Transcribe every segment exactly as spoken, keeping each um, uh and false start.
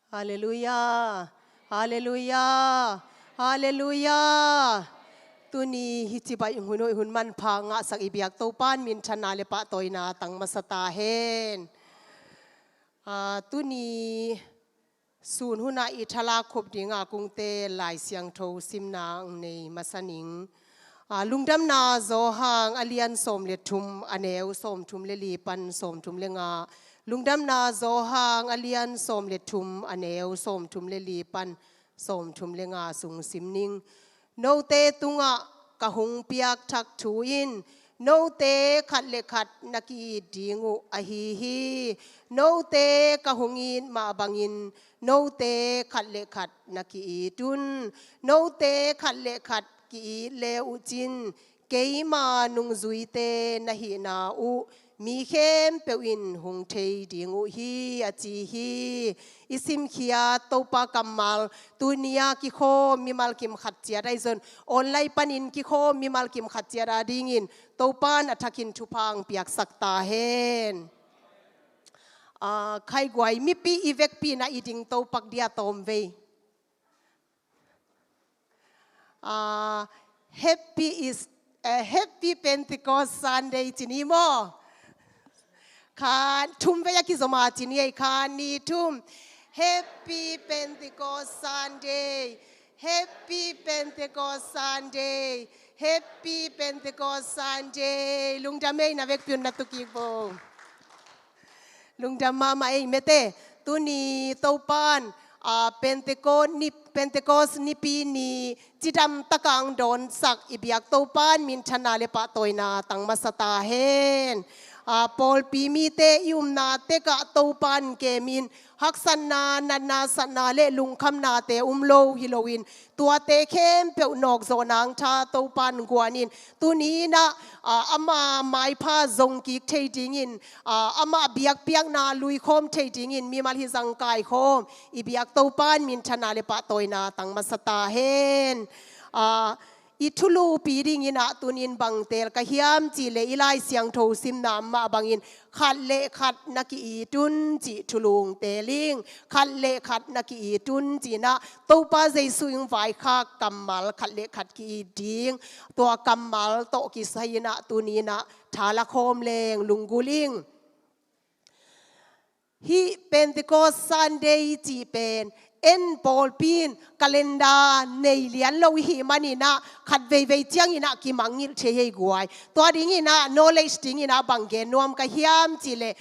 Halleluiah. Halleluiah. Halleluiah. Tuni hih cibai hun hoih hun manpha ngahsak i biak Topa'n minthanna le pahtawina tang masa ta hen. Ah, tuni sun hunah i thalak khop dinga kungte Lai Siangtho simna ang nei masa ning. Ah, Lungdamna Johan a lian sawm le thum, a neu sawm thum le li pan sawm thum le nga. Lungdamna Johan a lian sawm le thum, a neu sawm thum le li pan sawm thum le nga sung sim ning. Note tungah ka hong piak thak thu in note khat le khat na ki-it ding uh ahi hi. Note ka hong it mah bangin note khat le khat na ki-it un. Note khat le khat ki-it le uh cin keima nungzuite na hihna uh mi khempeuh in hong thei ding uh hi, a ci hi. I simkhiat Topa kammal, tuni-a kikhawm mimal kim khat ciat ahi zong online panin kikhawm mimal kim khat ciat adingin Topa'n a thakin thupha hong piaksak ta hen. Ah, khaiguai, mipi i vekpi-in ah i ding topak dia tawmvei. Ah, happy is, eh, Happy Pentecost Sunday ci ni maw? Kha thum vei a kizom a ci ni ei, kha ni thum. Happy Pentecost Sunday. Happy Pentecost Sunday. Happy Pentecost Sunday. Lungdam ei, na vekpi un na tu kik bo. Lungdam mahmah ei mete. Tuni Topa'n, ah, Pentecost ni, Pentecost nipi ni cidam takang dawnsak i biak Topa'n minthanna le pahtawina tang masa ta hen. Ah, pawlpi mite i umna tekah Topa'n kemin haksatna, natna, satna le lungkhamnate um lo hi loin tuate khempeuh nawkzawh nang tha Topa'n guanin tuni-in ah, ah, ama maipha zong kik thei dingin, ah, ama biakpiakna luikhawm thei dingin mimal hi zang kaikhawm i biak Topa'n minthanna le pahtawina tang masa ta hen. Ah, i thulupi dingin ah tuni-in bang teel ka hiam cih leh i Lai Siangtho simna mah bangin khat le khat na ki-it un cih thulu hong teel ing. Khat le khat na ki-it un ci-in ah Topa Jesu in vaikhak kammal khat le khat ki-it ding, tua kammal tawh kisai-in ah tuni-in ah tha lakhawm leng lunggulh ing. Hih Pentecost Sunday cih pen en pawlpi in calendar nei lian lo i hih manin ah khat veivei ciangin ah kimangngilh thei hi guai. Tua dingin ah knowledge dingin ah bang gen nuam ka hiam cih leh,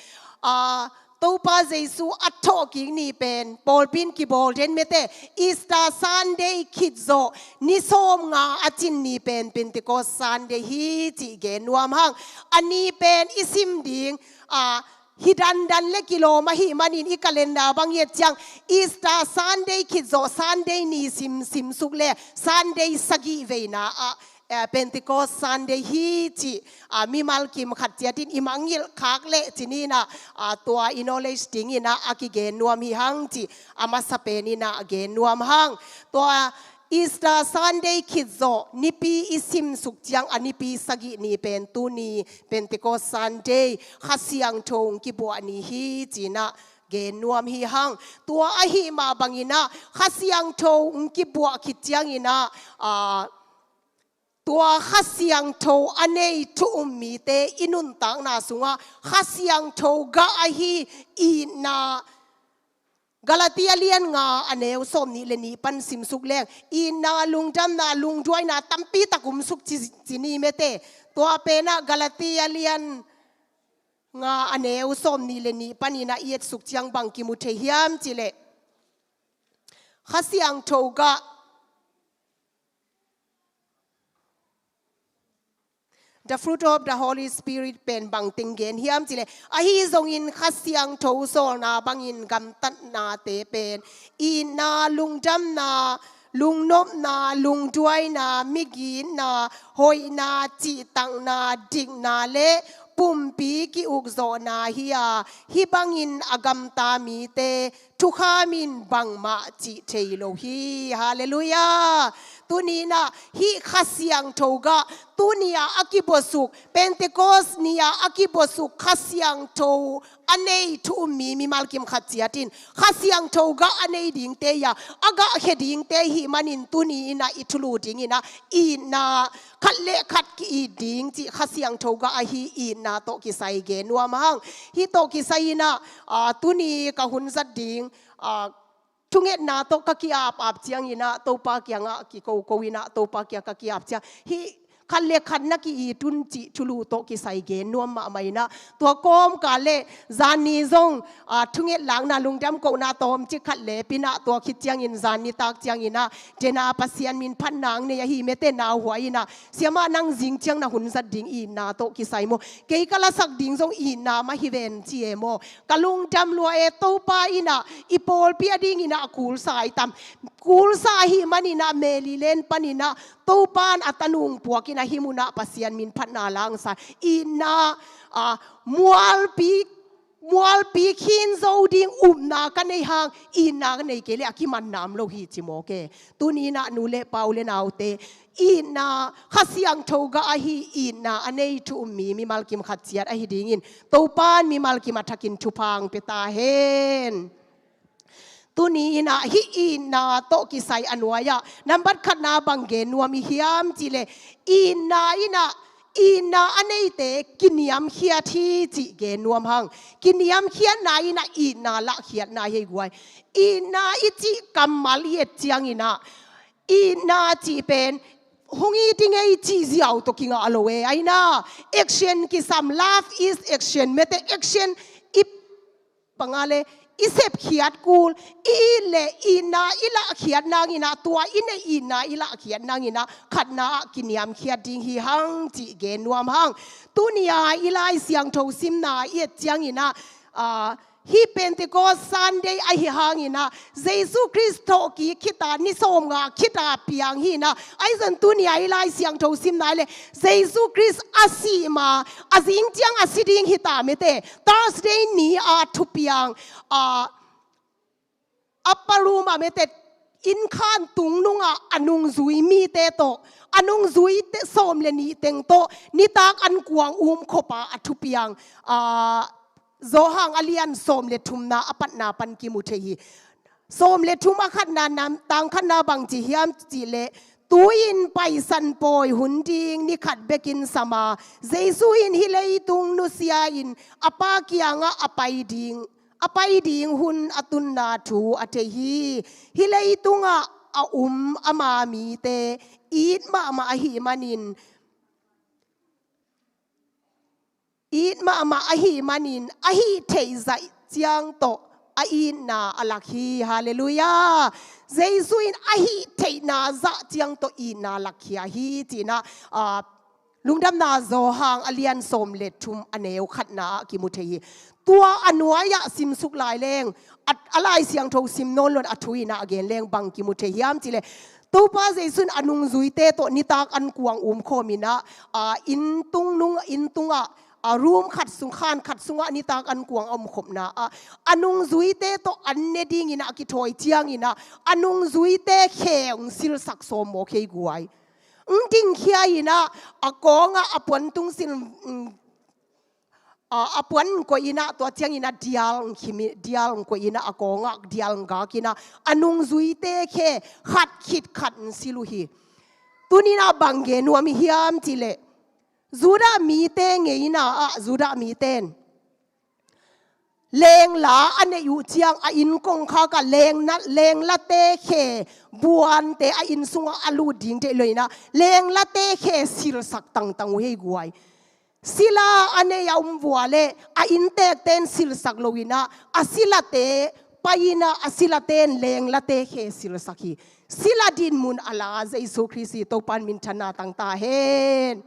ah, Topa Jesu a thawhkik ni pen pawlpi in kibawl den mete, Easter Sunday khit zawh ni sawmnga a cin ni pen Pentecost Sunday hi cih gen nuam hang. A ni pen i sim ding, ah, hi dandan le kilawm ahih manin i calendar bang i et ciang Easter Sunday khit zawh Sunday ni sim, simsuk le Sunday sagih veina ah, eh, Pentecost Sunday hi cih, ah, mimal kim khat ciatin i mangngilh khak leh ci-in ah, ah, tua i knowledge dingin ah a kigen nuam hi hang cih a masa penin ah gen nuam hang. Tua Easter Sunday khit zawh nipi i simsuk ciang a nipi sagih ni pen tuni Pentecost Sunday, Kha Siangtho hong kibuah ni hi ci-in ah gen nuam hi hang. Tua ahih mah bangin ah Kha Siangtho hong kibuah khit ciangin ah, ah, tua Kha Siangtho a nei thu um mite i nuntakna sungah Kha Siangtho gah ahi itna, Galatia lian nga a neu sawm nih le nih pan simsuk leng itna, lungdamna, lungduaina tampi tak umsuk ci, ci ni mete. Tua pen ah Galatia lian nga a neu sawm nih le nih panin ah i etsuk ciang bang kimu thei hiam cih leh Kha Siangtho gah The fruit of the Holy Spirit pen bang teng gen hiam cih leh, ahi zongin Kha Siangtho sawlna bangin gamtatnate pen itna, lungdamna, lungnopna, lungduaina, migitna, hoihna, cihtakna, dikna le pumpi ki-ukzawhna hi a, hih bangin a gamta mite thukham in bangmah cih thei lo hi. Halleluiah. Tuni-in ah hih Kha Siangtho gah tuni-ah a kibuasuk, Pentecost ni-ah a kibuasuk Kha Siangtho a nei thu um mi mimal kim khat ciat in Kha Siangtho gah a nei dingte ia a gahkhia dingte ihih manin tuni in ah i thulu dingin ah itna khat le khat ki-it ding cih Kha Siangtho gah ahi itna tawh kisai gen nuam hang. Hih tawh kisai in ah, aa, tuni ka hun zat ding, aa, thungetna tawh ka ki-ap ap ciangin ah Topa kiangah kikoko in ah Topa kiang ka ki-ap ciang hih khat le khat na ki-it un cih thulu tawh kisai gen nuam mahmah in ah tua kawmkal le zanni zong, aa, thunget lakna lungdam kohna tawmcik khat lep in ah tua khit ciangin zanni tak ciangin ah dena Pasian min phatna ang nei ahi mete nauhuai in ah siamah nang zing ciang na hun zat ding itna tawh kisai maw? Kei ka lasak ding zong itna mah hi ven ci e maw? Ka lungdam lua e, Topa in ah i pawlpi a dingin ah a kulsa i tam. Kulsa ahih manin ah Maryland panin ah Topa in a tanung puak in ah hih mun ah Pasian min phatna la ang sa. Itna, aa, mualpi, mualpi khin zo ding upna ka nei hang itna ka nei kei leh a kimanna om lo hi ci mawk e. Tuni in ah nu le pa u le naute itna Kha Siangtho gah ahi itna a nei thu um mi mimal kim khat ciat ahi dingin Topa in mimal kim a thakin thupha ang pia ta hen. Tuni in ah hih itna tawh kisai a nuai ah nambat khatna bang gen nuam i hiam cih leh itna in ah itna a neite kiniamkhiat hi cih gen nuam hang. Kiniamkhiatna in ah itna lahkhiatna hi ei guai. Itna i cih kammal i et ciangin ah itna cih pen hong it i ngei cih ziau tawh kingah lo e. Aina action kisam, love is action. Mete action i panga le i sepkhiat kul, i it le itna i lahkhiat nangin ah tua i neih itna i lahkhiat nangin ah khatna ah kiniamkhiat ding hi hang cih gen nuam hang. Tuni a i Lai Siangtho simna i et ciangin ah, aa, hih Pentecost Sunday ahi hangin ah Jesu Khrist thawhkik khit a ni sawmnga khit a piang hi in ah, ahi zong tuni a i Lai Siangtho simna le Jesu Khrist a sih ma a zing ciang a si ding hi ta mete. Thursday ni a thupiang, aa, upper room ah mete inn khan tungnung ah a nungzui mite tawh, a nungzuite sawm le nih teng tawh nitak ankuang umkhop a a thupiang, aa, Johan a lian sawm le thumna a patna pan kimu thei hi. Sawm le thum a khatna nam tang khatna bang ci hiam cih leh, tu-in Paisan pawi hun ding ni khat bekin sam a, Jesu in hih leitung nusia in a Pa kiangah a pai ding, a pai ding hun a tunna thu a thei hi. Hih leitungah a um ama mite it mahmah ahih manin, it mahmah ahih manin a hih theih zaih ciang tawh a itna a lak hi. Halleluiah. Jesu in a hih theihna zah ciang tawh itna lakkhia hi ci-in ah, aa, Lungdamna Johan a lian sawm le thum a neu khatna ah kimu thei hi. Tua a nuai-ah simsuk lai leng, a, a Lai Siangtho sim nawn lo-in a thu in ah a gen leng bang kimu thei hiam cih leh, Topa Jesu in a nungzuite tawh nitak ankuang umkhawm in ah, aa, inn tungnung, inn tungah, aa, room khat sung, khan khat sungah nitak ankuang a omkhopna ah a nungzuite tawh an ne dingin ah a kithawi ciangin ah a nungzuite khe hong silsak sawm mawk hi ei guai. Hong dingkhia in ah a kawngah a puan tung sil, mm, a, a puan koih in ah tua ciangin ah dial hong khim in, dial hong koih in ah a kawngah dial hong gak in ah a nungzuite khe khat khit khat hong sil uh hi. Tuni in ah bang gen nuam i hiam cih leh, Judah mite ngeina ah Judah mite in lengla a neih uh ciang a inn kongkhak ah lengna, lenglate khe buante a inn sungah a lut ding deih lo-in ah lenglate khe silsak tangtang uh hi ei guai. Sila a nei a um vua leh a inntekte in silsak lo-in ah a silate pai in ah a silate in lenglate khe silsak hi. Sila dinmun a la Jesu Khrist hi. Topa in minthanna tang ta hen.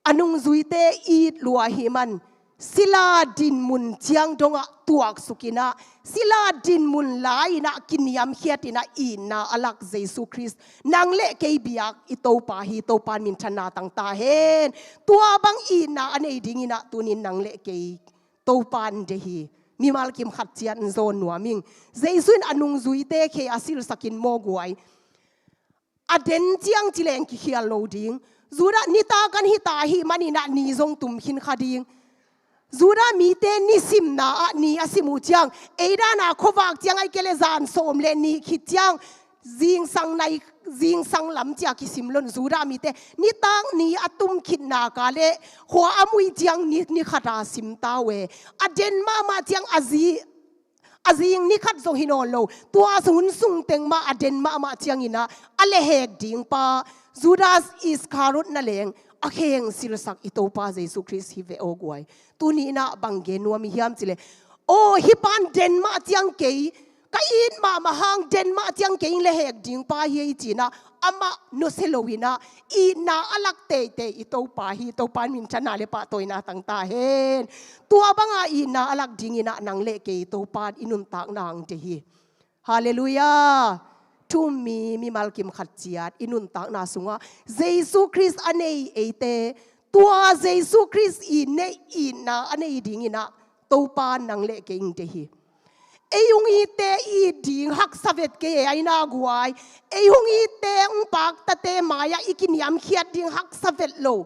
A nungzuite it lua ahih man sila dinmun ciang dongah tuaksuk in ah, sila dinmun la-in ah kiniamkhiat in ah itna a lak Jesu Khrist, nang le kei biak i Topa hi. Topa in minthanna tang ta hen. Tua bang itna a nei dingin ah tuni-in nang le kei Topa in deih hi. Mimal kim khat ciat in zawn nuam ing. Jesu in a nungzuite khe a silsak in maw guai. A den ciang ci leng kikhial lo ding. Judah nitak an hi ta ahih manin ah ni zong tum khin kha ding. Judah mite nisimna ah ni a sim uh ciang, ei dan a khuavak ciang ahih kei leh zan sawm le nih khit ciang, zingsang nai, zingsang lam ci-a kisim lo in, Judah mite nitak ni a tum khit nak leh khua a muih ciang ni, ni khat a sim ta uh e. A den mahmah ciang a zi, a zing ni khat zong hi nawn lo, tua hun sung teng mah a den mahmah ciangin ah a lehhek ding pa Judas Iskariot na leng a khengsilsak i Topa Jesu Khrist hi ve aw guai. Tuni in ah bang gen nuam i hiam cih leh, aw, hih pa'n den mah ciang kei, ka it mahmah hang den mah ciang kei in lehhek ding pa hi ei ci-in ah amah nusia lo in ah itna a lak teitei i Topa hi. Topa'n minthanna le pahtawina tang ta hen. Tua banga itna a lak dingin ah nang le kei Topa'n i nuntakna hong deih hi. Halleluiah. Thu um mi, mimal kim khat ciat i nuntakna sungah Jesu Khrist a nei eite, tua Jesu Khrist i neih itna a nei dingin ah Topa'n nang le kei hong deih hi. Ei hong itte i it ding haksa vet kei e, a inn ah guai. Ei hong itte hong paktate mai-ah i kiniamkhiat ding haksa vet lo.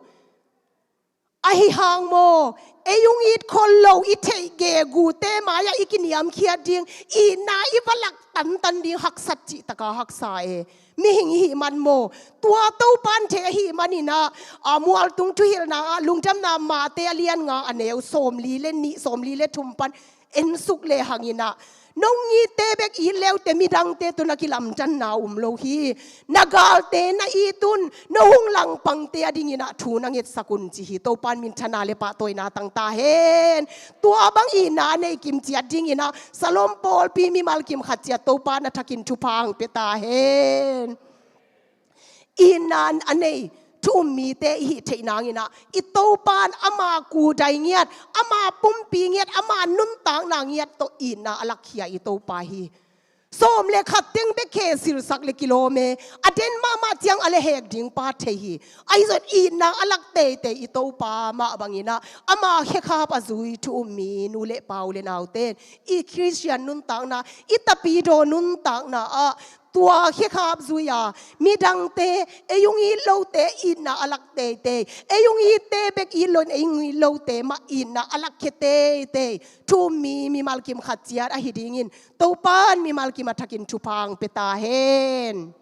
Ahi hang maw, ei hong it khol lo i theih gegu te mai-ah i kiniamkhiat ding, itna i va lak tantan ding haksat cih taka haksa e. Mihing i hih man maw, tua Topa'n thei ahih manin ah, a, Mualtung Thuhilhna ah, Lungdamna Mate a lian nga a neu sawmli le nih, sawmli le thum pan en suk lehang in ah, nong itte bek it le uh teh midangte tawh na kilamdanna um lo hi. Na galte na it un, na hong langpangte a dingin ah thu na ngetsak un ci hi. Topa'n minthanna le pahtawina tang ta hen. Tua bang itna a nei kim ciat dingin ah Salom pawlpi mimal kim khat ciat Topa'n a thakin thupha hong pia ta hen. Itna a nei thu um mite i hih theih nangin ah, i Topa'n ama kudai ngiat, ama pumpi ngiat, ama nuntakna ngiat tawh itna a lakkhia i Topa hi. Sawm le khat teng bek khengsilsak le kilawm e. A den mahmah ciang a lehhek ding pa thei hi. Ahi zong itna a lak teitei i Topa mah bangin ah, ama khekhap a zui thu um mi nu le pa u le naute in i Khristian nuntakna, i tapidaw nuntakna ah tua khekhap zui-a, midangte, ei hong it lote itna a lak teitei, ei hong itte bek it lo in ei hong it lote mah itna a lakkhia teitei thu um mi, mimal kim khat ciat ahi dingin Topa'n mimal kim a thakin thupha hong pia ta hen.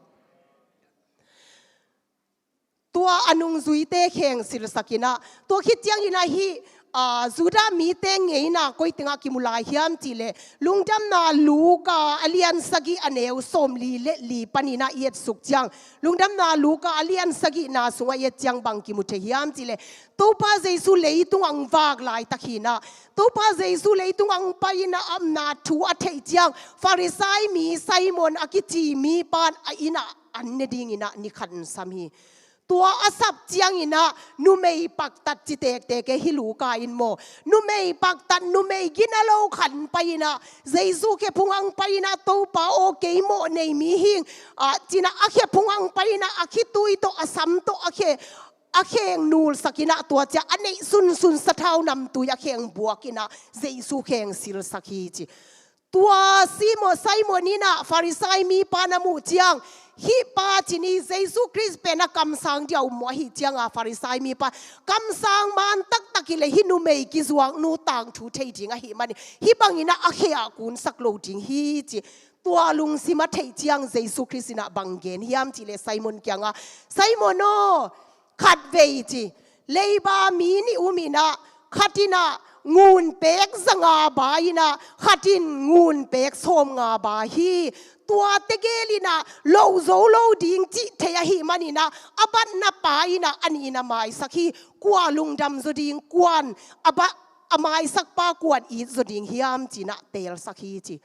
Tua a nungzuite khengsilsak in ah, tua khit ciangin ah hih, a, Judah mite ngeina koi tengah kimu lai hiam cih leh, Lungdamna Luka a lian sagih a neu sawmli le li panin ah i etsuk ciang, Lungdamna Luka a lian sagihna sungah i et ciang bang kimu thei hiam cih leh, Topa Jesu leitung ah hong vak laitak hi in ah, Topa Jesu leitung ah hong pai in ah a omna thu a theih ciang, Farisai mi Simon a kici mi pa'n a inn ah an ne dingin ah ni khat hong sam hi. Tua a sap ciangin ah numei paktat ci tektek e hih Luka in maw. Numei paktat, numei gina lo khat hong pai in ah, Jesu khephung ah hong pai in ah, Topa aw, kei mawh nei mi hing, a, ci-in ah a khephung ah hong pai in ah a khitui tawh, a sam tawh a khe, a kheng nulsak in ah, tua ciang a neih sunsun sathau namtui a kheng buak in ah Jesu khengsilsak hi ci. Tua Simon, Simon in ah Farisai mi pa na muh ciang, hih pa ci-in, Jesu Khrist pen a kamsang dia um maw, ahih ciang a Farisai mi pa, kamsang man taktak hi leh hih numei kizuaknu tangthu thei ding ahih manin hih bangin ah a khe ah kunsak lo ding hi ci. Tua lungsim a theih ciang Jesu Khrist in ah bang gen hiam cih leh Simon kiangah, Simon aw, khatvei ci, leiba mi nih um in ah, khat in ah ngun pek za nga ba in ah, khat in ngun pek sawm nga ba hi. Tua tegel in ah lo zo lo ding cih thei ahih manin ah, a batna pa in ah a nih in a maisak hi. Kua lungdam zaw ding, kua'n a bat, a maisak pa kua'n it zaw ding hiam ci-in ah teelsak hi ci.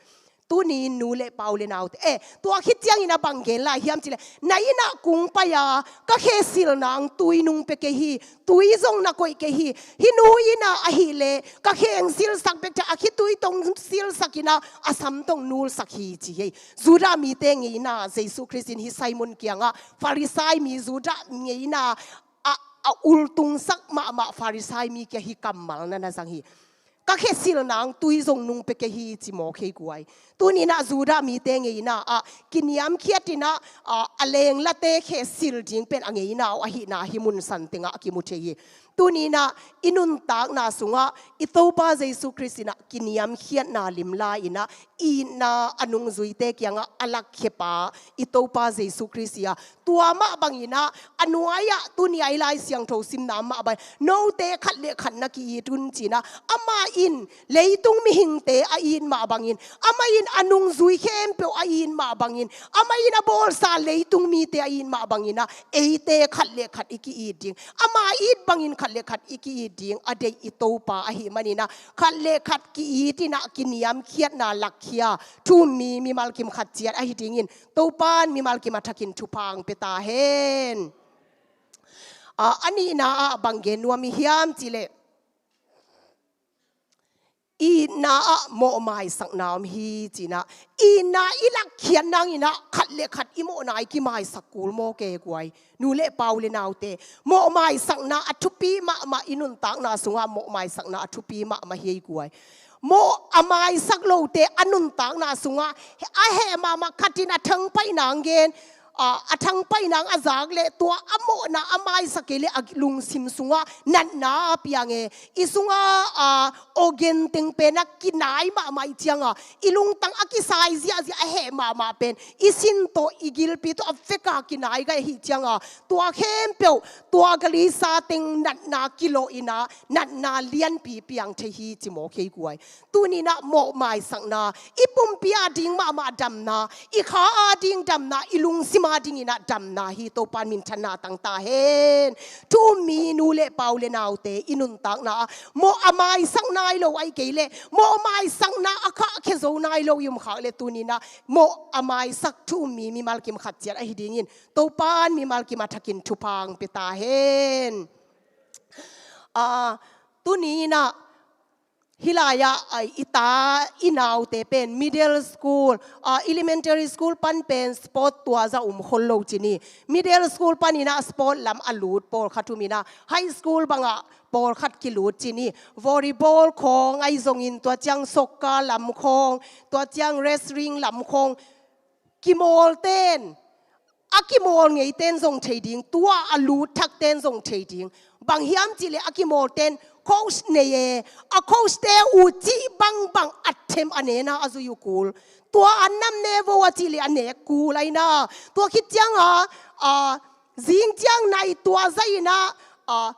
Tuni-in nu le pa u le naute, eh, tua khit ciangin a bang gen lai hiam cih leh, na inn ah kong pai-a ka khe silna hong tui nung pia kei hi, tui zong na koih kei hi. Hih nu in ah ahih leh ka kheng silsak bek thei, a khitui tawh hong silsak in ah a sam tawh hong nulsak hi ci hi. Judah mite ngeina, Jesu Khrist in hih Simon kiangah Farisai mi Judah ngeina a, a ultungsak mahmah Farisai mi kiang hih kammal na na zang hi. Ka khe silna hong tui zong nung pia kei hi ci mawk hi guai. Tuni-in ah Judah mite ngeina ah kiniamkhiat in ah, a, a lenglate khe sil ding pen a ngeina uh ahihna hih mun san tengah a kimu thei hi. Tuni-in ah i nuntakna sungah i Topa Jesu Khrist in ah kiniamkhiatna limla-in ah itna a nungzuite kiangah a lakkhia pa i Topa Jesu Khrist hi a, tua mah bangin ah a nuai-ah tuni-a i Lai Siangtho simna mah bang, note khat le khat na ki-it un ci-in ah amah in leitung mihingte a it mah bangin, amah in a nungzui khempeuh a it mah bangin, amah in a bawlsa leitung mite a it mah bangin ah eite khat le khat i ki-it ding. Ama it bangin khat le khat i ki-it ding a deih i Topa ahih manin ah khat le khat ki-it in ah kiniamkhiatna lakkhia thu-um mi mimal kim khat ciat ahi dingin Topa'n mimal kim a thakin thupha hong pia ta hen. A, a nihna ah bang gen nuam i hiam cih leh, itna ah mawhmaisakna om hi ci-in ah, itna i lakkhiat nangin ah khat le khat i mawhna i kimaisak kul mawk e guai. Nu le pa, u le naute, mawhmaisakna a thupi mahmah, i nuntakna sungah mawhmaisakna a thupi mahmah hi ei guai. Mawh a maisak lote a nuntakna sungah a heh mahmah, khat in a thangpaihna hong gen, a, a thangpaihna hong a zak leh tua a mawhna a maisak kei leh a lungsim sungah natna a piang e. I sungah, a, organ teng pen a kinai mahmah ahih ciangah, i lungtang a kisai ziahziah a heh mahmah pen i sin tawh i gilpi tawh a vek a kinai gai ahih ciangah, tua khempeuh, tua galisa teng natna kilawh in ah natna lianpi piang thei hi ci mawk hi ei guai. Tuni-in ah mawhmaisakna, i pumpi a ding mahmah damna, i kha a ding damna, i lungsim a dingin ah damna hi. Topa'n minthanna tang ta hen. Thu-um mi nu le pa, u le naute, i nuntakna ah mawh a maisak nai lo ahih kei leh, mawhmaisakna a khahkhia zo nai lo i om khak leh tuni-in ah mawh a maisak thu-um mi mimal kim khat ciat ahi dingin Topa'n mimal kim a thakin thupha hong pia ta hen. A, tuni-in ah hih lai-ah, a, i ta, i naute pen middle school, a, elementary school pan pen sport tua zah um khol lo ci ni. Middle school panin ah sport lam a lut pawlkhat um in ah, high school bangah pawlkhat kilut ci ni. Volleyball khawng ahi zongin, tua ciang soccer lam khawng, tua ciang wrestling lam khawng, kimawlte'n, a kimawl ngeite'n zong thei ding, tua a lut thakte'n zong thei ding. Bang hiam cih leh a kimawlte'n coach nei e, a coach-te uh cih bangbang a them a nen a, a zui uh kul. Tua an nam ne vo a cih leh a nek kul ahi na. Tua khit ciangah, a, zing ciang nai tua zah in ah, a,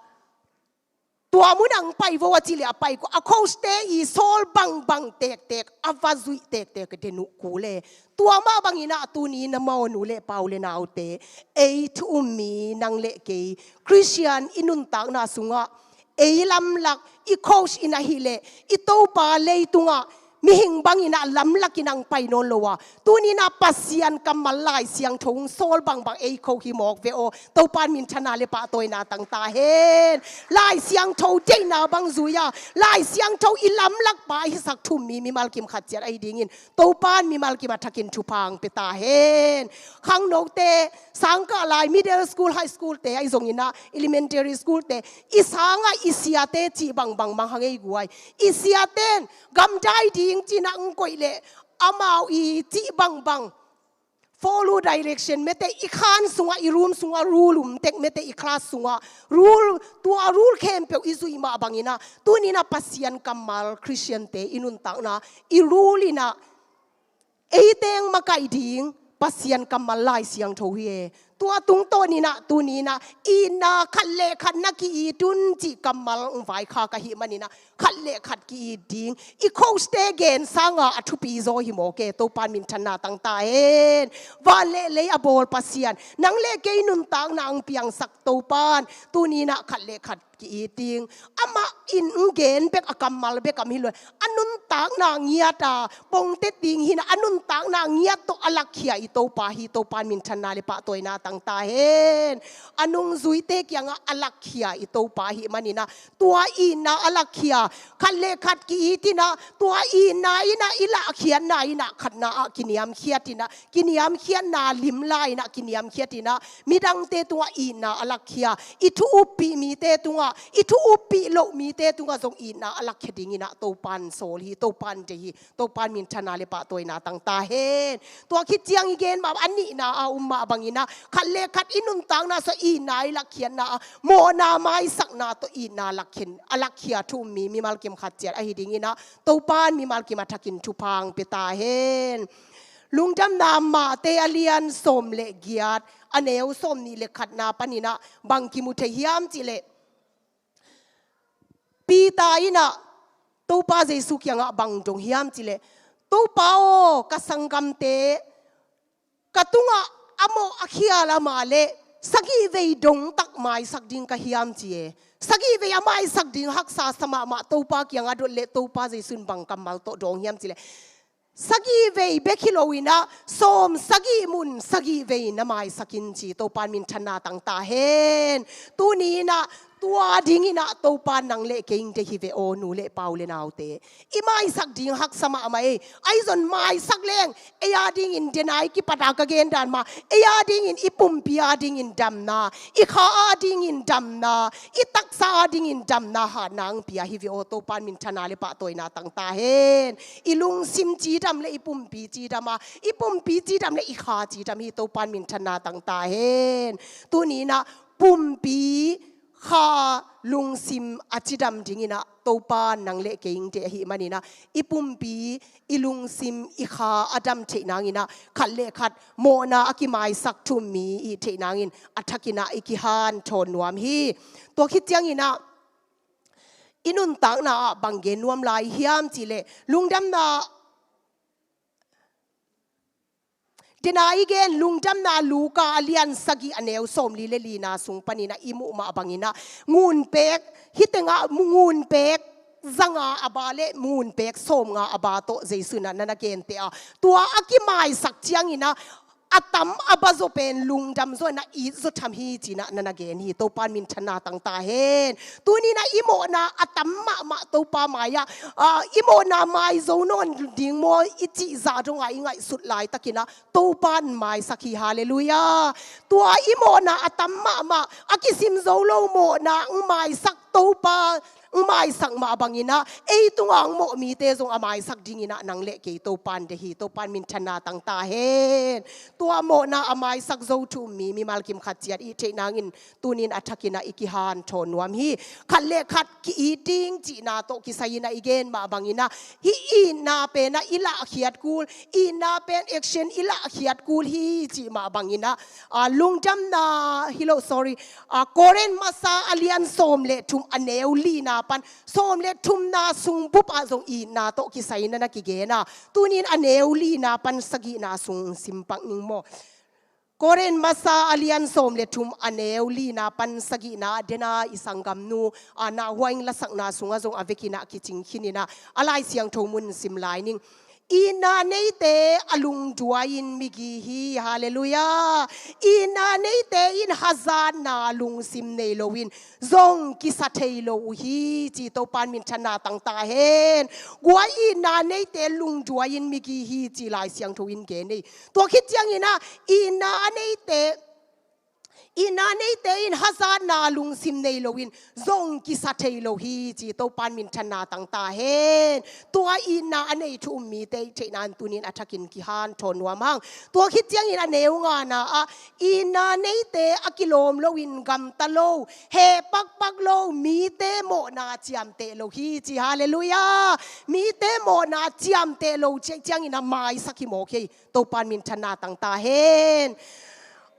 tua mun ah hong pai vo a cih leh a pai kul. A coach-te i sawl bangbang tektek, a va zuih tektek den uh kul e. Tua mah bangin ah tuni-in ah maw, nu le pa, u le naute, ei thu-um mi nang le kei, Khristian i nuntakna sungah ei lamlak, i coach in ahih leh i Topa leitungah mihing bangin ah lamlak in hong pai nawn lo a, tuni-in ah Pasian kammal Lai Siangtho hong sawl bangbang ei kho hi mawk ve aw. Topa'n minthanna le pahtawina tang ta hen. Lai Siangtho deihna bang zui a, Lai Siangtho i lamlak pa hisak thu-um mi mimal kim khat ciat ahi dingin Topa'n mimal kim a thakin thupha hong pia ta hen. Khangnote, sangkah lai middle school, high school-te ahi zongin ah, elementary school-te, i sangah i siate cih bangbang mang hang ei guai. I siate'n gamdai ding ci-in ah hong koih leh amau i cih bangbang, follow direction, mete i khan sungah, i room sungah rule um tek, mete i class sungah rule, tua rule khempeuh i zuih mah bangin ah, tuni-in ah Pasian kammal, Khristiante i nuntakna, i rule in ah ei teng makaih ding Pasian kammal Lai Siangtho hi e. Tua tungtawnin ah tuni-in ah itna, khat le khat na ki-it un cih kammal hong vaikhak ahih manin ah khat le khat ki-it ding, i coach-te gen sangah a thupi zaw hi mawk e. Topa'n minthanna tang ta hen. Van le lei a bawl Pasian, nang le kei nuntakna hong piangsak Topa'n tuni-in ah khat le khat ki-it ding. Amah in hong gen bek, a kammal bek om hi lo. A nuntakna ngiat a pongtet ding hi-in ah, a nuntakna ngiat tawh a lakkhia i Topa hi. Topa'n minthanna le pahtawina tang ta hen. A nungzuite kiangah a lakkhia i Topa ahih manin ah tua itna a lakkhia, khat le khat ki-it in ah, tua itna in ah i lakkhiatna in ah khatna ah kiniamkhiat in ah, kiniamkhiatna limla in ah kiniamkhiat in ah, midangte tungah itna a lakkhia, i thu uppih mite tungah, i thu uppih loh mite tungah zong itna a lakkhia dingin ah Topa'n sawl hi, Topa'n deih hi. Topa'n minthanna le pahtawina tang ta hen. Tua khit ciang i gen mah a nihna a um mah bangin ah, khat le khat i nuntakna sungah itna i lakkhiatna ah mawhna maisakna tawh itna lakkhin, a lakkhia thu um mi mimal kim khat ciat ahi dingin ah Topa in mimal kim a thakin thupha hong pia ta hen. Lungdamna Mate a lian sawm le giat, a neu sawmnih le khatna panin ah bang kimu thei hiam cih leh, Peter in ah Topa Jesu kiangah bang dong hiam cih leh, "Topa aw, ka sanggamte ka tungah a mawh a khial a mah leh sagih vei dong tak maisak ding ka hiam?" ci e. Sagih vei a maisak ding haksa sa mahmah Topa kiangah dot leh Topa Jesu in bang kammal tawh dawng hiam cih leh, "Sagih vei bek hi loin ah sawm sagih mun sagih vei na maisak in," ci. Topa in minthanna tang ta hen. Tuni in ah tua dingin ah Topa in nang le kei hong deih hi ve aw, nu le pa, u le naute. I maisak ding haksa mahmah ei. Ahi zong maisak leng, ei a dingin dena i kipat a ka gen dan mah, ei a dingin i pumpi a dingin damna, i kha a dingin damna, i taksa a dingin damna hatna hong pia hi ve aw. Topa in minthanna le pahtawina tang ta hen. I lungsim cidam le i pumpi cidam a, i pumpi cidam le i kha cidam hi. Topa in minthanna tang ta hen. Tuni in ah pumpi, kha, lungsim a cidam dingin ah Topa in nang le kei hong deih ahih manin ah i pumpi, i lungsim, i kha a dam theih nangin ah khat le khat mawhna a kimaisak thu um mi i hih theih nangin a thakin ah i kihanthawn nuam hi. Tua khit ciangin ah i nuntakna ah bang gen nuam lai hiam cih leh, lungdamna Dena i gen Lungdamna Luka a lian sagih a neu sawmli le lina sung panin ah i muh mah bangin ah ngunpek, hih tengah ngunpek zanga a ba le ngunpek sawmnga a ba tawh Jesu in ah na na genteh a, tua a kimaisak ciangin ah a tam a ba zaw pen lungdam zaw in ah it zaw tham hi ci-in ah na na gen hi. Topa in minthanna tang ta hen. Tuni in ah i mawhna a tam mahmah Topa mai-ah, ah, i mawhna mai zo nawn ding maw i cih zah dongah i ngaihsut laitakin ah Topa in maisak hi. Halleluiah. Tua i mawhna a tam mahmah, a kisim zo lo mawhna hong maisak Topa, hong maisak mah bangin ah ei tungah hong mawh mite zong a maisak dingin ah nang le kei Topa in deih hi. Topa in minthanna tang ta hen. Tua mawhna a maisak zo thu um mi mimal kim khat ciat i hih theih nangin tuni in a thakin ah i kihanthawn nuam hi. Khat le khat ki-it ding cihna tawh kisai in ah i gen mah bangin ah hih itna pen ah i lahkhiat kul, itna pen action i lahkhiat kul hi cih mah bangin ah, ah, Lungdamna hi lo, sorry, ah, Korin Masa a lian sawm le thum a neu lina pan sawm le thumna sung bup ah zong itna tawh kisai in ah na kigen a, tuni in a neu lina pan sagihna sung sim pak ning maw. Korin Masa a lian sawm le thum a neu lina pan sagihna, dena i sanggamnu, ah, Nah Huaing lasakna sungah zong a vekin ah kicing khin in ah, a Lai Siangtho mun sim lai ning. Itna neite a lungduai-in migi hi. Halleluiah. Itna neite in hazatna lungsim nei loin zong kisa thei lo uh hi ci. Topa in minthanna tang ta hen. Guai, itna neite lungduai-in migi hi ci Lai Siangtho in gen hi. Tua khit ciangin ah itna a neite, itna neite in hazatna lungsim nei loin zong kisa thei lo hi ci. Topa in minthanna tang ta hen. Tua itna a nei thu um mite i theih nangin tuni in a thakin kihanthawn nuam hang. Tua khit ciangin a neu ngana ah itna neite a kilawm loin gamta lo, heh pakpak lo, mite mawhna ciamteh lo hi ci. Halleluiah. Mite mawhna ciamteh lo ci ciangin a maisak hi mawk hi. Topa in minthanna tang ta hen.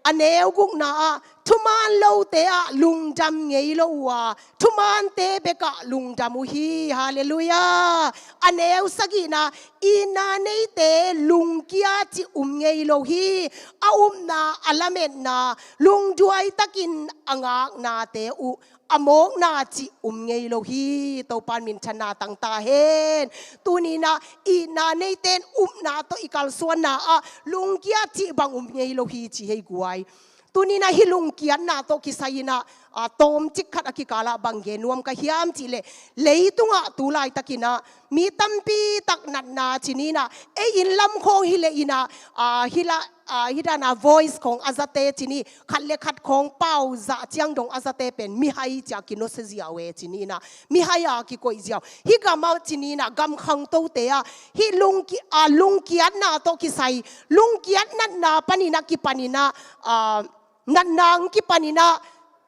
A neu gukna ah thuman lote ah lungdam ngei lo uh a, thumante bekah lungdam uh hi. Halleluiah. A neu sagihna, itna neite lungkia cih um ngei lo hi. A upna, a lametna, lungduai takin a ngaknate uh a mawkna cih um ngei lo hi. Topa in minthanna tang ta hen. Tuni in ah itna neite in upna tawh i kalsuanna ah lungkia cih bang um ngei lo hi ci hi guai. Tuni in ah hih lungkiatna tawh kisai in ah, ah, tawmcik khat a kikal ah bang gen nuam ka hiam cih leh, leitungah tu laitakin ah mi tampi tak natna ci ni in ah, ei inn lam khawng hi leh in ah, ah, hih la, ah, hih dan a voice khawng a zate ci ni, khat le khat khawng pau zah ciang dong a zate pen mihai ci a kinosia ziau e ci ni in ah, mihai a kikoih ziau. Hih gam ah ci ni in ah, gam khangtote ah hih lungki-, ah, lungkiatna tawh kisai, lungkiat natna panin ah kipan in ah, ah, Natna hong kipan in ah,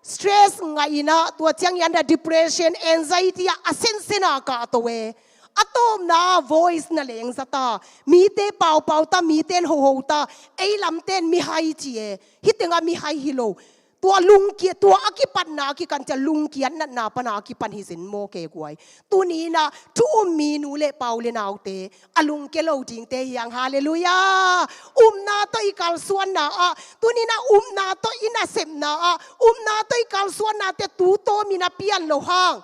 stress ngah in ah, tua ciangin ah depression, anxiety ah a sensen a kahto e. A tawpna voice na leng zat a, mite paupau ta, mite in hoho ta, ei lamte in mihai ci e. Hih tengah mihai hi lo. Tua lungkiat, tua a kipatna a kikan ciang lungkiat natna pan a kipan hi zen maw ke guai. Tuni in ah thu um mi nu le pa u le naute, a lungke lo dingte hi hang. Halleluiah. Upna tawh i kalsuanna ah, tuni in ah upna tawh i nasepna ah, upna tawh i kalsuannate tu tawm in ah pian lo hang.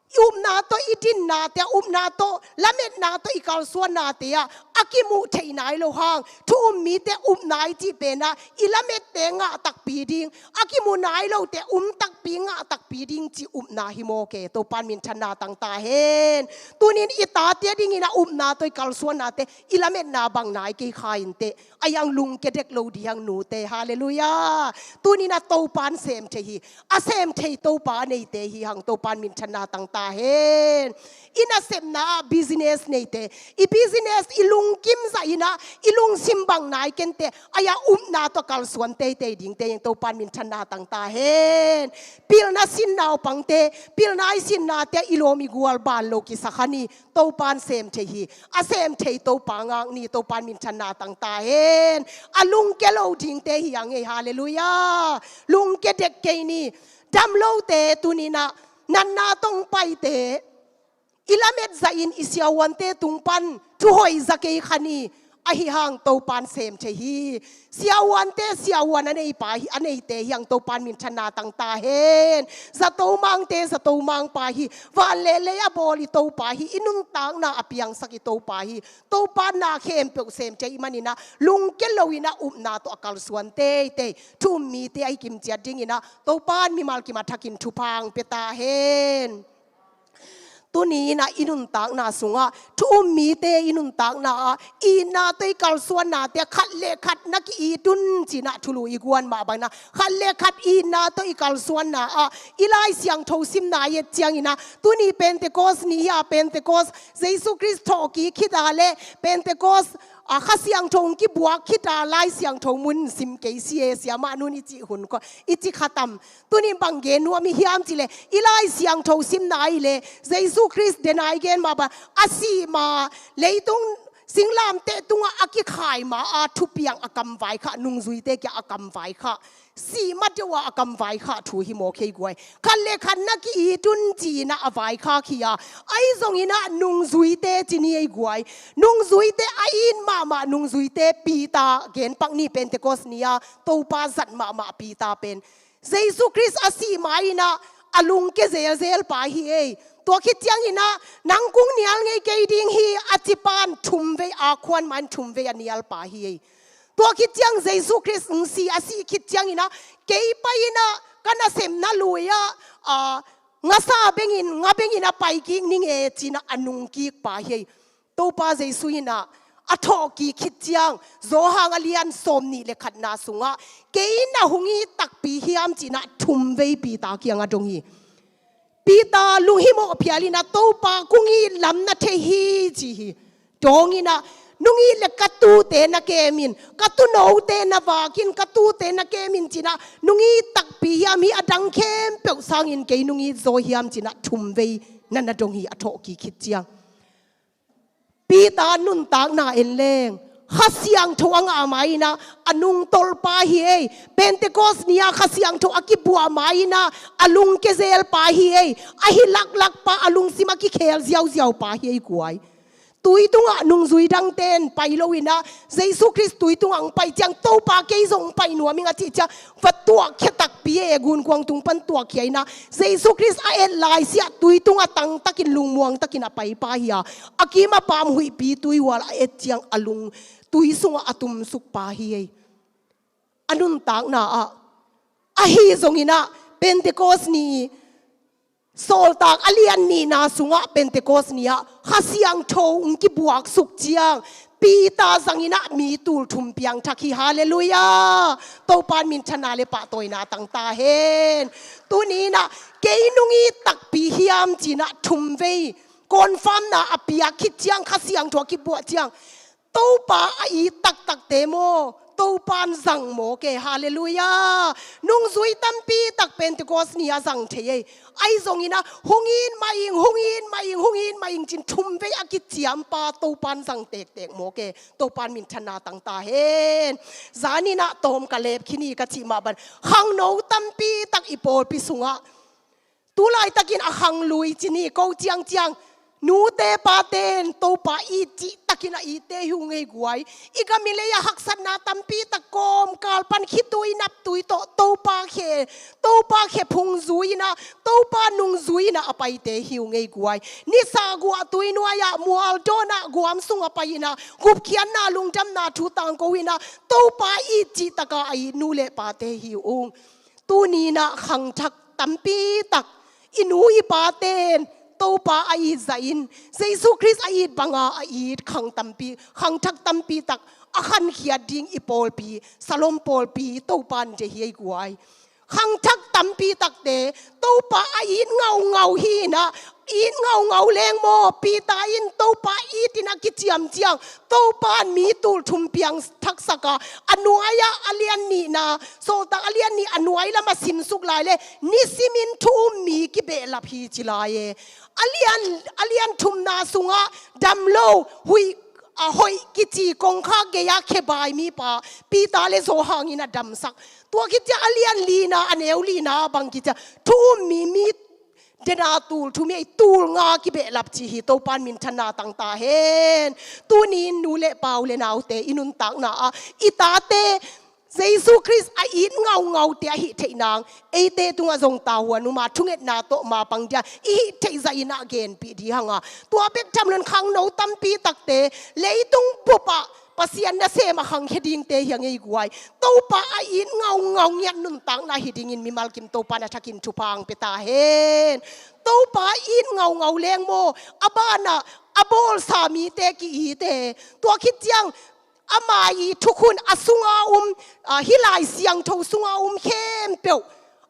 I upna tawh i dinnate ah, upna tawh lametna tawh i kalsuannate ah a kimuh theih nai lo hang. Thu um mite up nai cih pen ah, i lamette ngah takpi ding, a kimuh nai lote um takpi, ngah takpi ding cih upna hi maw ke. Topa'n minthanna tang ta hen. Tuni in i tate a dingin ah upna tawh i kalsuannate, i lametna bang nai kei kha inteh. A hiang lungke dek lo ding hiang nute. Halleluiah. Tuni in ah Topa'n sem thei hi. A sem thei Topa a neite hi hang. Topa'n minthanna tang ta hen. I nasepna ah business neite, i business i lungkim zah in ah, i lungsim bang nai kei inteh. A hiang upna tawh kalsuan teitei dingte hi hang. Topa'n minthanna tang ta hen. Pilna sin naupangte, pilna i sinnate ah i lawm i gual ban lo kisa kha ni. Topa'n sem thei hi. A sem thei Topa ngak ni. Topa'n minthanna tang ta hen. A lungke lo dingte hi hang ei. Halleluiah. Lungke dek kei ni. Dam lote, tuni in ah natna tawh hong paite, i lamet zah in i siavuante tung pan thu hoih za kei kha ni. Ahi hang Topa'n sem thei hi. Siavuante siavuan a nei pa hi, a neite hi hang. Topa'n minthanna tang ta hen. Zato mangte zato mang pa hi. Van le lei a bawl i Topa hi. I nuntakna a piangsak i Topa hi. Topa'n na khempeuh sem thei ahih manin ah, lungke lo in ah upna tawh a kalsuan teitei. Thu um mite a hi kim ciat dingin ah, Topa'n mimal kim a thakin thupha hong pia ta hen. Tuni in ah i nuntakna sungah, thu um mite i nuntakna ah, itna tawh i kalsuannate ah khat le khat na ki-it un ci-in ah thulu i guan mah bangin ah, khat le khat itna tawh i kalsuanna ah, i Lai Siangtho simna i et ciangin ah, tuni Pentecost ni hi a, Pentecost, Jesu Khrist thawhkik khit a le Pentecost, a, Kha Siangtho hong kibuak khit a Lai Siangtho mun sim kei si e, siamah nu'n i cih hun kua, i ci kha tam. Tuni bang gen nuam i hiam cih leh, i Lai Siangtho simna i leh, Jesu Khrist dena i gen mah bang, a sih ma, leitung singlamteh tungah a kikhai ma a thupiang a kam vaikhak, nungzuite kiang a kam vaikhak. Sih ma deuh a a kam vaikhak thu hi maw kei guai. Khat le khat na ki-it un ci-in ah a vaikhak hi a. Ahi zongin ah nungzuite ci ni ei guai. Nungzuite a it mahmah nungzuite Peter gen pak ni, Pentecost ni a Topa zat mahmah Peter pen. Jesu Khrist a sih ma-in ah a lungke zelzel pa hi ei. Tua khit ciangin ah, nang kong nial ngei kei ding hi a ci pa'n thum vei a khuan ma-in thum vei a nial pa hi ei. Tua khit ciang Jesu Khrist hong si, a sih khit ciangin ah, kei pai-in ah, ka nasepna lui ah, a, ngasa bengin, nga bengin a pai kik ning e ci-in ah a nungkik pa hi ei. Topa Jesu in ah, a thawhkik khit ciang, Johan a lian sawmnih le khatna sungah, kei na hong it takpi hiam ci-in ah thum vei Peter kiangah dong hi. Peter lunghimawh phial in ah, Topa kong it lam na thei hi ci hi. Dawng in ah, nong it leh ka tuute na kem in, ka tuunote na vak in, ka tuute na kem in ci-in ah, nong it takpi hiam hi, a dang khempeuh sangin kei nong it zaw hiam ci-in ah thum vei na na dong hi a thawhkik khit ciang. Peter nuntakna en leng, Kha Siangtho a ngah ma-in ah, a nungtolh pa hi ei. Pentecost ni a Kha Siangtho a kibuak ma-in ah, a lungke zel pa hi ei. Ahi laklak pa, a lungsim a kikhel ziauziau pa hi ei guai. Tui tungah nungzui dangte'n pai lo-in ah, Jesu Khrist tui tungah hong pai ciang, Topa kei zong hong pai nuam ing a cih ciang, va tuakkhia takpi e, gunkuang tung pan tuakkhia in ah, Jesu Khrist a et laisiah tui tungah tangtakin lungmuang takin a pai pa hi a, a kim a pam huihpi tuihual a et ciang a lung tui sungah a tumsuk pa hi ei. A nuntakna ah, ahi zongin ah Pentecost ni, Sawltak a lian nihna sungah Pentecost ni ah Kha Siangtho hong kibuaksuk ciang, Peter zangin ah mi tul thum piangthak hi. Halleluiah. Topa'n minthanna le pahtawina tang ta hen. Tuni in ah, kei nong it takpi hiam ci-in ah thum vei confirm-na a piak khit ciang, Kha Siangtho a kibuak ciang, Topa a it taktakte maw, Topan zang mawk e, halleluiah. Nungzui tampi tak Pentecost ni-ah zang thei ei. Ahi zongin ah hong it mah ing, hong it mah ing, hong it mah ing cin thum vei a kiciampa Topan zang tektek mawk e. Topan minthanna tang ta hen. Zanin ah tawm ka lep khin hi ka cih mah bang, khangno tampi tak i pawlpi sungah tu laitakin a khanglui ci ni ko ciangciang, nute pate in Topa it cih takin a itte hi uh ngei guai. I gam i lei-ah haksatna tampi tak kawmkal pan khitui naptui tawh Topa khe, Topa khe phung zui-in ah, Topa nung zui-in ah a paite hi uh ngei guai. Nisa guah tui nuai-ah, mual dawn-ah, guam sungah pai-in ah, gupkhiatna lungdamna thu tangko-in ah Topa it cih taka a it nu le pate hi uh ung. Tuni-in ah khangthak tampi tak i nu i pate in Topa a it zahin, Jesu Khrist a it banga a it khang tampi, khangthak tampi tak a khankhiat ding i pawlpi, Salom pawlpi Topa in deih hi ei guai. Khangthak tampi takte Topa a it ngaungau hi-in ah, it ngaungau leng maw, Peter in Topa it-in a kiciam ciang, Topa in mi tul thum piang thaksak a, a nuai-ah a lian nihna, Sawltak a lian nih a nuai lamah simsuk lai le, nisimin thu um mi kibehlap hi ci lai e. A lian, a lian thumna sungah damlo, huih, a hoih kici kongkhak gei-ah khebai mipa Peter le Johan in a damsak. Tua khit ciang a lian lina, a neu lina bang kici a, thu um mi, mi dena tul thum hi ei, tul nga kibehlap ci hi. Topan minthanna tang ta hen. Tuni-in nu le pa, u le naute, i nuntakna ah i tate Jesu Khrist a it ngaungaute ahih theih nang, eite tungah zong tavuan um a, thungetna tawh mapang dia i hih theih zahin ah genpih ding hang a. Tua bek tham loin khangno tampi takte leitung bupah Pasian nasem a khangkhia dingte hi a ngei guai. Topa a it ngaungau ngiat nuntakna hi dingin mimal kim Topa in a thakin thupha hong pia ta hen. Topa a it ngaungau leng maw, a banah a bawlsa mite ki-it e. Tua khit ciang ama i thukhun a sunga um, a, hih Lai Siangtho sunga um khempeuh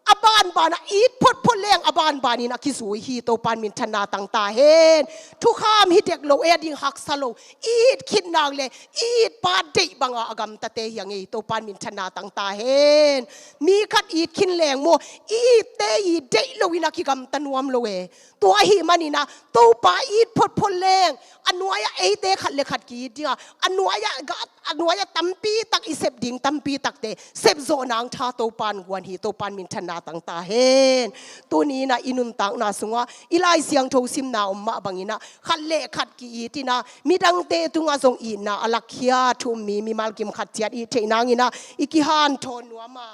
a banbanah it photphot leng a banbanin a kizui hi. Topan minthanna tang ta hen. Thukham hi dek lo, ei a ding haksa lo, i it khit nang le i itpa deih banga a gamtate hi a ngei. Topan minthanna tang ta hen. Mi khat it khin leng maw, i itte i deih loin a kigamta nuam lo e. Tua ahih manin ah Topa it photphot leng a nuai-ah eite khat le khat ki-it ding a, a nuai-ah ga, a nuai-ah tampi tak i sep ding tampi takte sepzawh nang tha Topa in guan hi. Topan minthanna tang ta hen. Tuni-in ah i nuntakna sungah i Lai Siangtho simna om mah bangin ah khat le khat ki-it-in ah midangte tungah zong itna a lakkhia thu um mi mimal kim khat ciat i theih nangin ah i kihanthawn nuam a.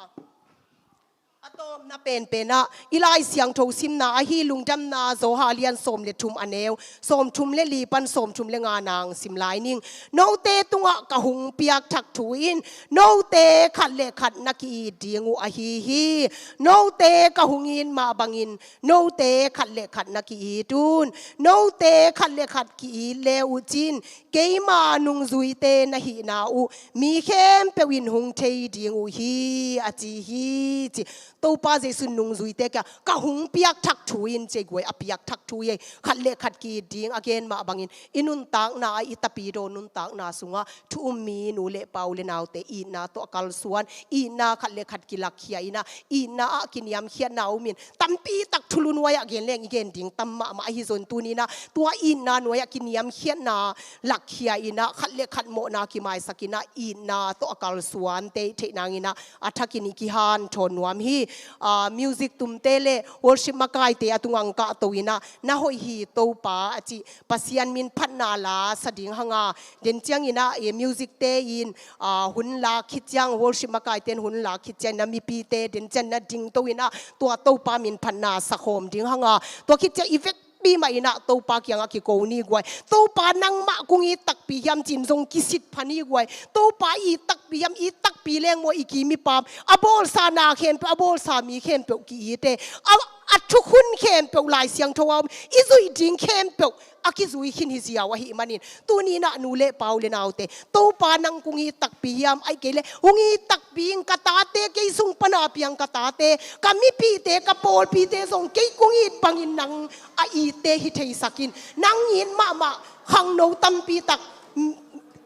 A tawpna penpen ah i Lai Siangtho simna ahi Lungdamna Johan lian sawm le thum a neu sawm thum le li pan sawm thum le nga nang sim lai ning. Note tungah ka hong piak thak thu in note khat le khat na ki-it ding uh ahi hi. Note ka hong it mah bangin note khat le khat na ki-it un. Note khat le khat ki-it le uh cin keima nungzuite na hihna uh mi khempeuh in hong thei ding uh hi, a ci hi, ci. Topa Jesu in nungzuite kiang ka hong piak thak thu in, ci ei guai, a piak thak thu hi ei. Khat le khat ki-it ding a gen mah bangin i nuntakna ah, i tapidaw nuntakna sungah thu um mi nu le pa, u le naute, itna tawh a kalsuan, itna khat le khat kilakkhia-in ah, itna ah kiniamkhiatna om in, tampi tak thulu nuai-ah gen leng i gen ding tam mahmah ahi zongin tuni-in ah tua itna nuai-ah kiniamkhiatna lakkhia-in ah, khat le khat mawhna kimaisak-in ah, itna tawh a kalsuante i theih nangin ah a thakin i kihanthawn nuam hi. Ah, music tumte le worship makaite a tungah hong kahto-in ah, na hoih hi Topa, a cih Pasian min phatna la sa ding hang a, den ciangin ah, eh, music-te in, ah, hun lak khit ciang, worship makaite in hun lak khit ciangin ah, mipite den ciangin ah dingto-in ah tua Topa min phatna sakhawm ding hang a. Tua khit ciang i vekpi mah in ah Topa kiangah kiko ni guai. Topa nangmah kong it takpi hiam ci-in zong kisit pha ni guai. Topa it takpi hiam, it takpi leng maw i kim i pam, a bawlsa na khempeuh, a bawlsa mi khempeuh ki-it e. A, a thukhun khempeuh, Lai Siangtho a om i zuih ding khempeuh a kizui khin hi ziau ahih manin, tuni-in ah nu le pa, u le naute, Topa nang kong it takpi hiam, ahih kei leh hong it takpi ing, ka tate, kei sung pan a piang ka tate, ka mipite, ka pawlpite zong kei kong it bangin nang a itte hi theisak in. Nang it mahmah khangno tampi tak, mm,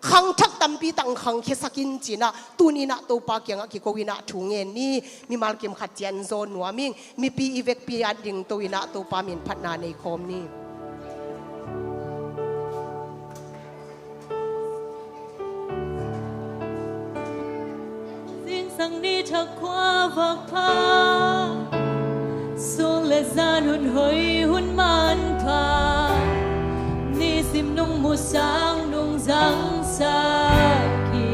khangthak tampi tang khangkhiasak in ci-in ah, tuni-in ah Topa kiangah kiko in ah thu ngen ni. Mimal kim khat ciang zawn nuam ing. Mipi i vekpi ading to in ah Topa min phatna nei khawm ni. Zingsang ni thak khua vak pha, sung le zan hun hoi hun manpha, nisim nung musang nung zangsak hi.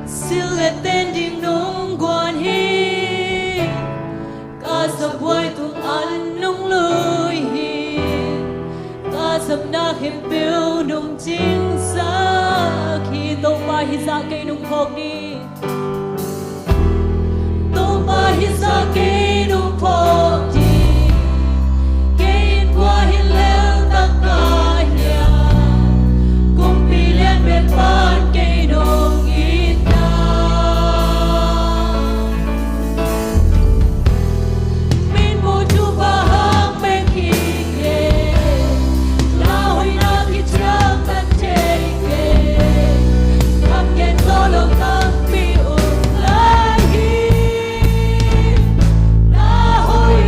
Sil le ten ding nung guan hi. Ka saphuai tung an nung lui hi. Ka sapna khempeuh nung cingsak hi. Topa hih zah kei nung phawk ni. Topa hih zah kei nung phawk ni. Kei in kua hi lel tak ka hiam? Kumpi lian pen pan kei nung it na. Min muh thupha hang pek hi kei. Na hoihna kiciam kan thei kei. Kam gen zaw lo tampi um lai hi. Na hoih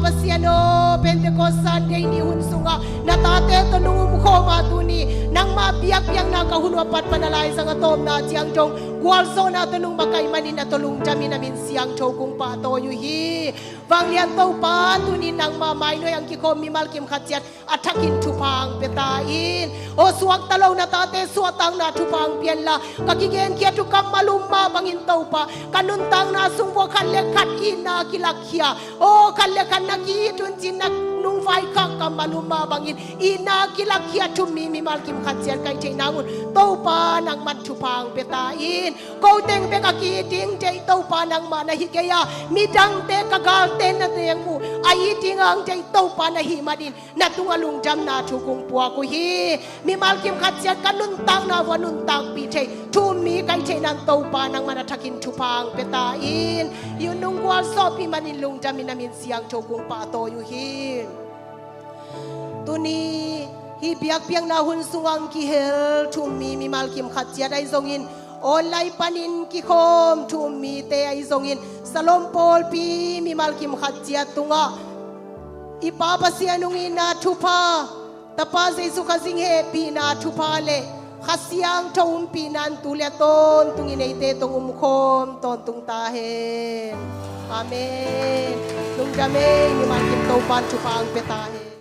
Pasian aw, Pentecost Sunday ni hun sungah na tate tawh nong umkhawm a tuni nangmah biakpiakna ka hun uh a pat pan a laizang a tawpna ciang dong gualzawhna tawh nong makaih manin na tawh lungdamin a min siangtho kong pahtawi uh hi. Vanglian Topa, tuni nangmah mainawh ah kikhawm mimal kim khat ciat a thakin thupha hong pia ta in. Aw suakta lo na tate suahtakna thupha hong pia inla, ka kigenkhiat uh kammal um mah bangin Topa, ka nuntakna sung vua khat le khat itna kilakkhia, aw khat le khat na ki-it un ci-in na nungvai khak kammal um mah bangin itna kilakkhia thummi mimal kim khat ciat ka hih theih nang un Topa nangman thupha hong pia ta in. Ko teng bek a ki-it ding deih Topa nangmah na hi kei a, midangte ka galte na teng uh a it ding a hong deih Topa na hih manin na tungah lungdamna thu kong puak uh hi. Mimal kim khat ciat ka nuntakna vua nuntakpih thei thummi ka hih theih nang Topa nangman a thakin thupha hong pia ta in. Hih hun nong gualzawhpih manin lungdamin a min siangtho kong pahtawi uh hi. Tuni hih biakpiakna hun sungah hong kihel thummi mimal kim khat ciat ahi zongin online panin kikhawm thummite ahi zongin Salom pawlpi mimal kim khat ciat tungah i Pa Pasian hong itna thupha, Tapa Jesu Khazih hehpihna thupha le Kha Siangtho umpihna in tu le a tawntungin eite tawh umkhawm tawntung ta hen. Amen. Lungdam ei, mimal kim Topa in thupha hong pia ta hen.